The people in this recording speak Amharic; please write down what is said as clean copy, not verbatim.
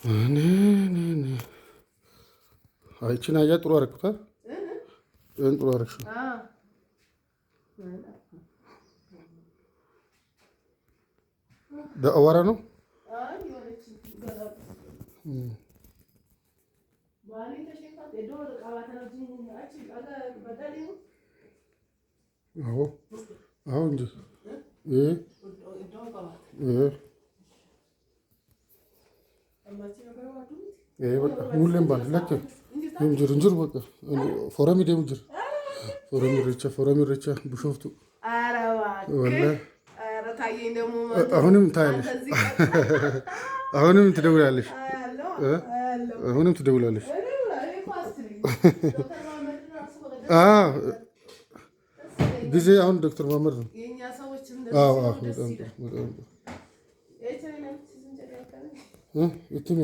እኔ እኔ እኔ አይቺን አያ ጥሩ አደረኩት። ይሄን ጥሩ አደረግሽው። አዋራ ነው። አዎ አዎ እንጂ ይሄ ይሄ በቃ ሙሌም ባል ለክ እንጅር እንጅር በቃ ፎረሚ ደም እንጅር ፎረሚ ርቻ ፎረሚ ርቻ ቢሾፍቱ ወላሂ አሁንም ታያለሽ፣ አሁንም ትደውላለሽ፣ አሁንም ትደውላለሽ። ጊዜ አሁን ዶክተር መሀመድ ነው። አዎ አዎ፣ በጣም ጥሩ በጣም ጥሩ። እትሜ